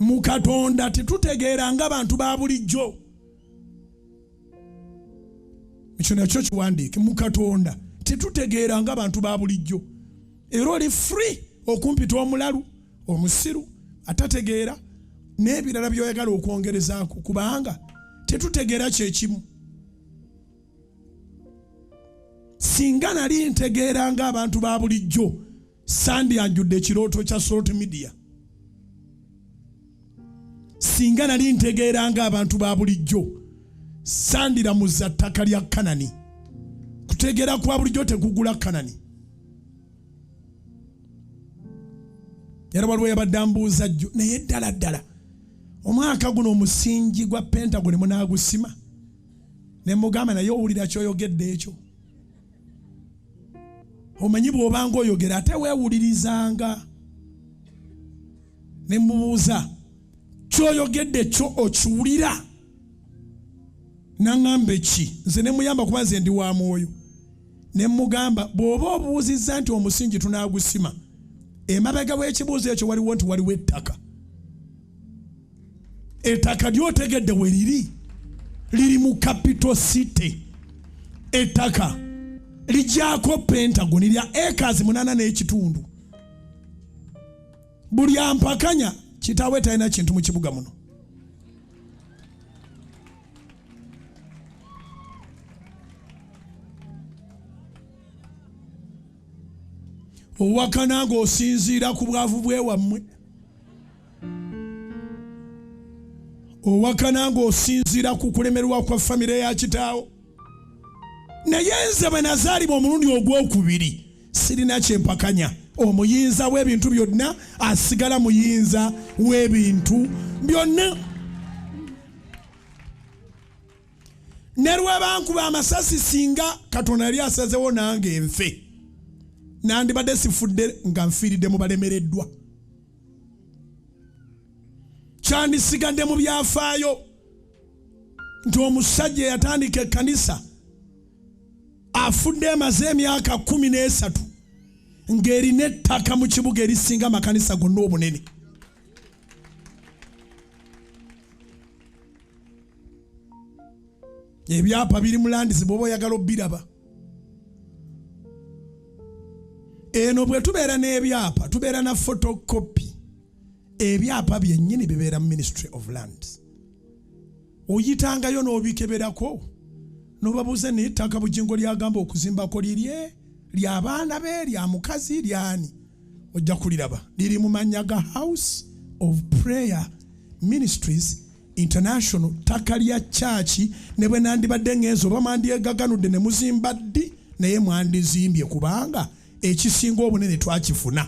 Mu Katonda tetutegeera nga bantu ba bulijjo. Ekyo nakyo kiwandiike. Mu Katonda tetutegeera nga bantu ba bulijjo. Era oli free okumpita omulalu, omusiru, atategeera n'ebirala by'oyagala okwongerezaako, kubanga tetutegeera kyekimu. Singa nali ntegeera ng'abantu ba bulijjo, sandyanjudde ekirooto kya Salt Media. Singa nali ntegeera ng'abantu ba bulijjo, sandiramuza ttaka lya Kanani. Kutegeera kwa bulijjo tekugula Kanani. Era waliwo yabadde ambuuza jjo, naye ddala ddala omwaka guno omusingi gwa Pentagon munaagusima? Ne mugamba, naye owulira ky'oyogedde ekyo? Omanyi bw'obanga oyogera ate weewulirizanga. Ne mubuuza, ky'oyogedde kyo okiwulira? N'aŋŋamba eki? Nze ne muyamba kuba nze ndi wa mwoyo. Ne mugamba, bw'oba obuuzizza nti omusingi tunaagusima, emabega w'ekibuuzo ekyo waliwo nti waliwo ettaka. Ettaka ly'otegedde we liri, liri mu Capital City. Ettaka ligyako Pentagon lya acres 8 n'ekitundu. Buli ampakanya kitaawe talina kintu mu kibuga muno. Owakana ng'osinziira ku bwavu bw'ewammwe. Owakana ng'osinziira ku kulemerwa kwa famire ya kitaawo. Naye nze bwe nazaalibwa omulundi ogw'okubiri, sirina kye mpakanya. Omuyinza w'ebintu byonna asigala muyinza w'ebintu byonna. Ne lwe bankuba amasasi, singa Katonda yali asazewo nange nfe, nandibadde sifudde nga nfiiridde mu balemereddwa. Kyandisigadde mu byafaayo nti omusajja eyatandika ekkanisa afudde emaze emyaka 13 ng'erina ettaka mu kibuga erisinga amakanisa gonna obunene. Ebyapa biri mu landizi bw'oba oyagala obiraba. Eno bwe tubeera n'ebyapa tubeera na photocopy. Ebyapa byennyini bibeera mu Ministry of Lands. Oyitangayo n'obikeberako n'obabuuza, naye ettaka Bugingo ly'agamba okuzimbako lirye, ly'abaana be, lya mukazi, ly'ani? Ojja kuliraba liri mu mannya ga House of Prayer Ministries International, ttaka lya kyaki. Ne bwe nandibadde ngenze oba mwandyegaganudde ne muzimba ddi, naye mwandizimbye kubanga ekisinga obunene twakifuna.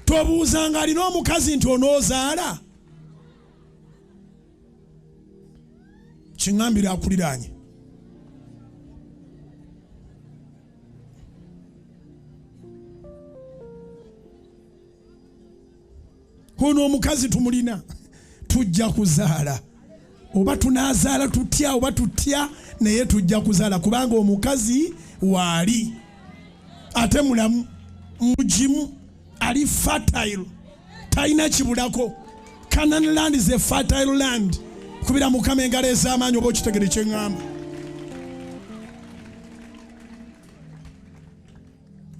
Tobuuzanga alina omukazi nti onoozaala. Kiŋŋambira akuliraanye. Ono omukazi tumulina, tujja kuzaala. Oba tunaazaala tutya oba tutya, naye tujja kuzaala kubanga omukazi waali ate mulamu, mugimu, ali fertile, talina kibulako. Canaan land is a fertile land. Kubira Mukama engalo ez'amaanyi oba okitegere kye ŋŋamba.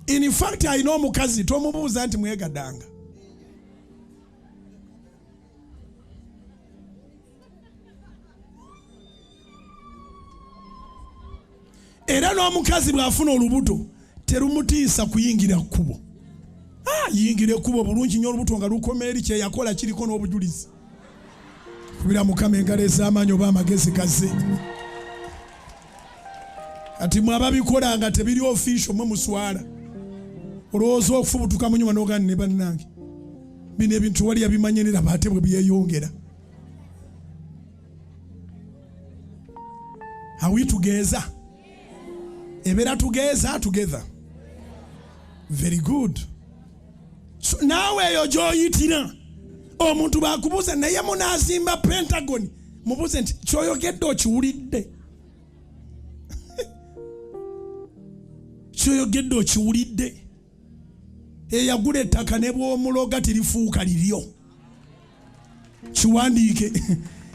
In fact alina omukazi tomubuuza nti mwegadanga. Era n'omukazi bw'afuna olubuto terumutiisa kuyingira kkubo. Yingira ekkubo bulungi nnyo, olubuto nga lukoma eri, kye yakola kiriko n'obujulizi. Kubira Mukama engalo ez'amaanyi oba amagezi gaze. Kati mwe ababikola nga tebiri official mwe muswala. Olowooza okufubutuka mu nyuma n'ogamba ne bannange bino ebintu wali yabimanye ne laba ate bwe byeyongera. Are we together? Ebeera together together. Very good. So, naawe eyo gy'oyitira omuntu bakubuuza naye munaazimba Pentagon, mubuuze nti kyoyogedde okiwulidde? Kyoyogedde okiwulidde? Eyagula ettaka ne bw'omuloga tirifuuka liryo. Kiwandiike.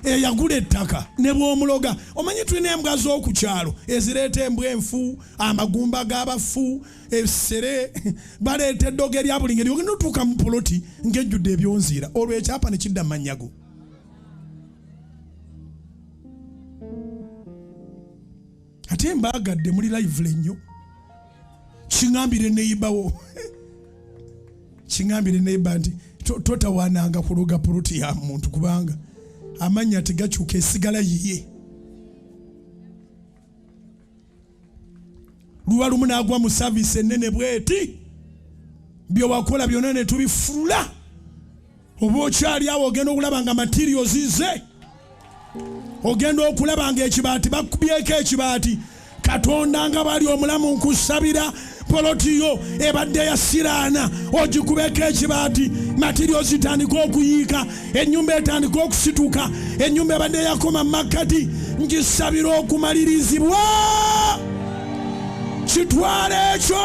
Eyagula ettaka ne bw'omuloga, omanyi tulina embwa z'oku kyalo ezireeta embwa enfu, amagumba g'abafu, essere, baleeta eddogo erya buli ngeri. Ogenda otuuka mu poloti ng'ejjudde ebyonziira, olwo ekyapa ne kidda mu mannya go. Ate mbaagadde muli lively nnyo. Kiŋambire neyibawo, kiŋambire neyiba nti totawaananga kuloga poloti ya muntu, kubanga amannya tegakyuka, esigala yiye. Luba lumu n'agwa mu saviisi ennene bweti, bye wakola byonna ne tubifulula. Oba okyali awo ogenda okulaba nga materials ze, ogenda okulaba nga ekibaati bakubyeko ekibaati. Katonda nga bali omulamu, nkusabira poloti yo ebadde yasiraana ogikubeko ekibaati, materials zitandika okuyiika, ennyumba etandika okusituka. Ennyumba ebadde yakoma mu makkati, ngisabira okumalirizibwa. Kitwala ekyo.